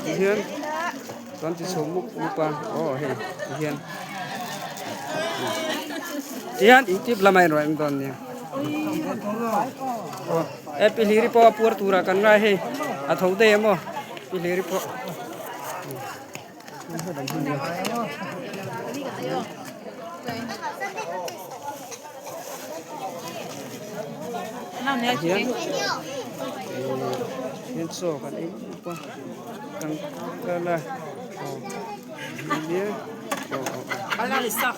Tihian kan ti chho mup mup a aw hei tihian tihian youtube lamah in rawn en dawn nia aw e pi hliri pawh a puar turah kan ngai hei a tho daih em aw pi hliri pawh. Hian hian chaw kan ei mup a kan kal a aw nia aw aw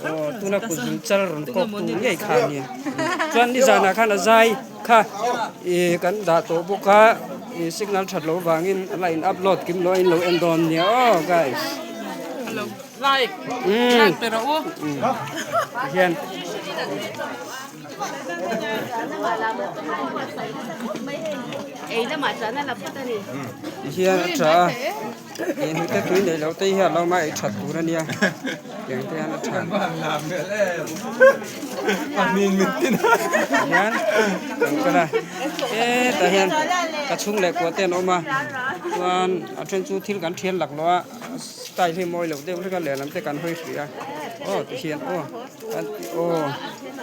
aw tuna kut zung chal rawn kawk tu ngei kha a nia chuan nizanah khan a zai kha ih kan dah tawh bawk a ih signal that loh vangin a la in upload kim loh a in lo en dawn nia aw guys. Like like pe rawh u. Hian. Hian a tha a ih hnute tui neih loh te hi a lo mai ei that tur a nia tiang te hian a tha hian kan kal a hetah hian ka chhung leh kua te an awm a chuan a then chu thil kan thian laklawh a. Style hi mawi loh deuh hlek a lehlam te kan hawi hrih a aw ti hian aw kan ti aw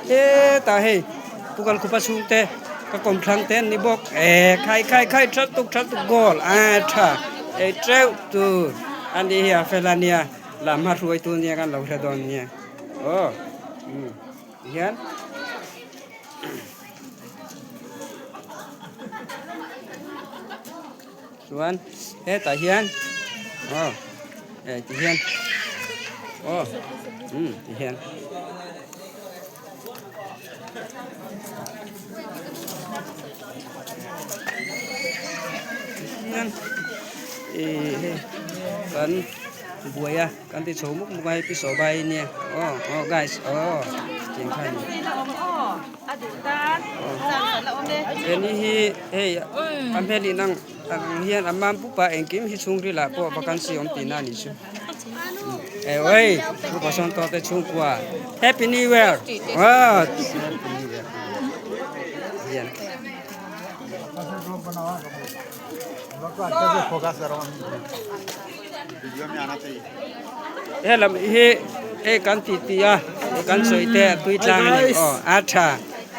hetah hei pu kalkhupa chhungte ka kawmthlang te an ni bawk eh khai khai khai that tuk that tuk goal a tha ei teuh tur a ni hi a fel a nia lam hma hruaitu nia kan lo hre dawn nia aw umm ti hian. Chuan hetah hian aw eh ti hian aw umm ti hian hian ih hei kan buai a kan ti chho mup mup a hei pi saw bai nia aw aw guys aw tiang kha a ni he ni hi hei a hmel in ang ang hian a mam pup a engkim hi chhungril ah pawh vacancy awm tihna a nih chu eh oi pu pasawm tawh te chhungkua happy new year aw happy new year hian. Helam hi hei kan tih tih a kan sawi te a tui tlang a ni aw a tha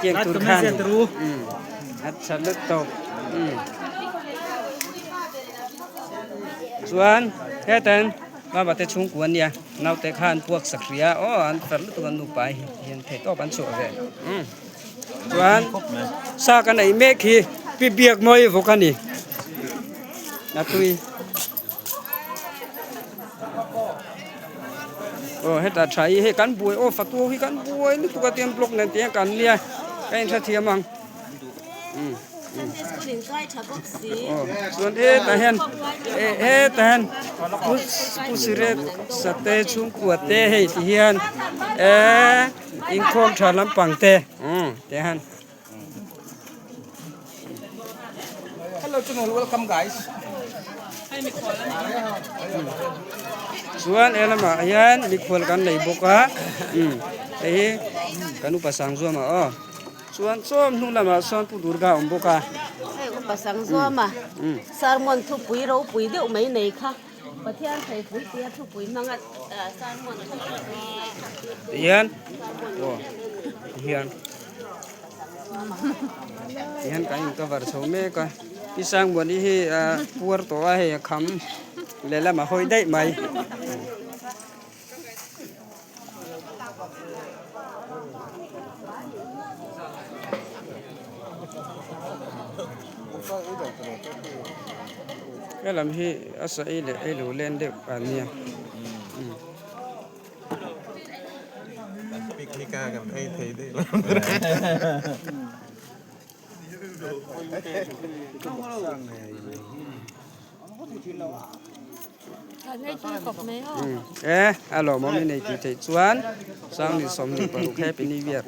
tiang tur khan a tha lut tawp chuan heten mama te chhungkua ania naute kha an puak sak hrih a aw an fel lutuk an nupa hi hian thei tawp an chhuah ve chuan sa kan ei mek hi pi biak mawi vawk a ni a tui. Aw hetah tha hi hei kan buai aw fatu ho hi kan buai lutuk a tiang block nen tiang kan nia ka inhrethiam ang umm umm aw chuan hetah hian eh hetah hian pu pu siret sate chhungkua te hei ti hian ehh inkhawm tha lampang te umm tiang hian. Hello channel welcome guys. Chuan he lamah hian mikhual kan nei bawk a umm hei hi kan upa Sangzuama aw chuan chawm hnung lamah sawn Pu Durga a awm bawk a. Hei upa Sangzuama sermon thupui ropui deuh mai nei kha Pathian theipui tia thupui hmanga sermon thupui hian aw hian. Tihian kan in cover chho mek a pi Sangmuani hi ah puar tawh a hei a kham lehlam a hawi daih mai. Helam hi a sa ei leh ei lo len deuh a nia. Picnic a kan ei thei daih lo. E a lawmawm i nei tih theih chuan Sangni 26 Happy New Year.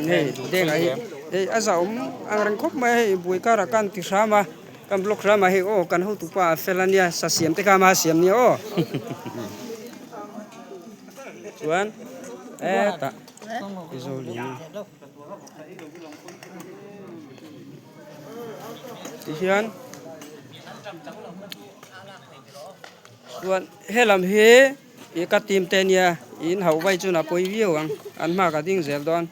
Hei denga hi hei a zah awm ang reng khawp mai a hei buai karah khan ti hram a. Kan block hram ah hei aw kan hotu pa a fel ania sa siam te kha ama siam nia aw chuan hetah Mizo lung. Tihian chuan helam hi ih ka team te nia in hauh vai chuan a pawi viau ang an hma ka ding zel dawn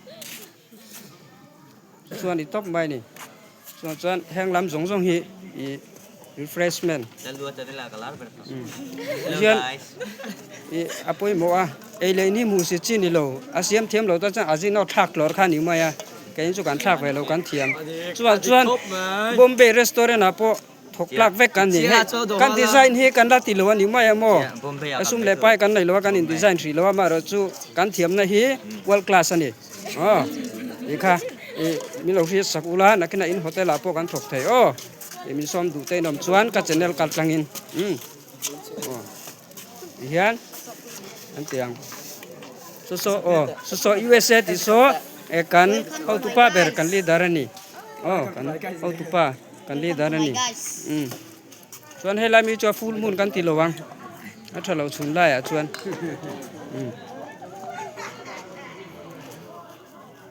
chuan i tawp mai a ni chuan chuan heng lam zawng zawng hi ih refreshment hian ih a pawimawh a ei leh ni hmuh si chi ni lo a siam thiam lo tan chuan a zin thlak tlawr kha a ni mai a kei chu kan thlak ve lo kan thiam chuan chuan Bombay restaurant ah pawh thawk tlak vek kan ni hei kan design hi kan la ti lo a ni mai a maw a sum leh pai kan nei lo a kan in design hrih lo a amaherawhchu kan thiamna hi world class a ni aw tih kha ih min lo hriat sak ula nakinah in hotel ah pawh kan thawk thei aw ih min sawm duh te in awm chuan ka channel kal tlangin umm aw ti hian an ti ang saw saw aw saw saw USA tih saw eh kan hotupa ber kan leader a ni aw kan hotupa. Kan leader a ni. Umm. Chuan helai mi chu a full moon kan ti lo ang. A tha lo chhun laiah chuan. Umm.